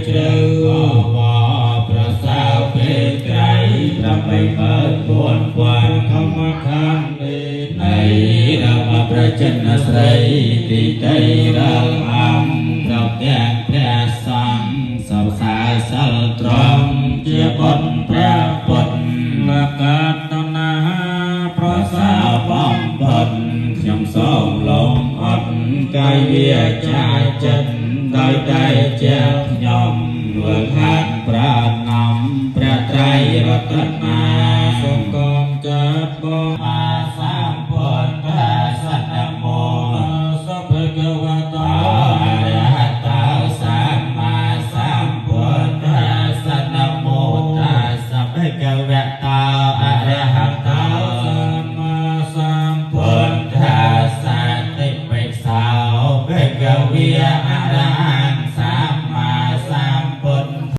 ជ្រៅវប្រសើរពេកក្រៃ84000 ធម្មខណ្ឌនៃរមប្រចិនស្រីទីតីរលអង្គប្រទាំងព្រះសង្ឃសរសើរសិលត្រង់ជាបុណ្យព្រះពុទ្ធ លកតនាប្រ ប្រ សើ សើ រ របំផុតខ្ញុំសូមលំអត់កាយវាចាចិត្តដោយដៃជាខ្ញុំលើកហាត់ប្រាណមព្រះត្រៃរតនា សូមកងចាត់បង មា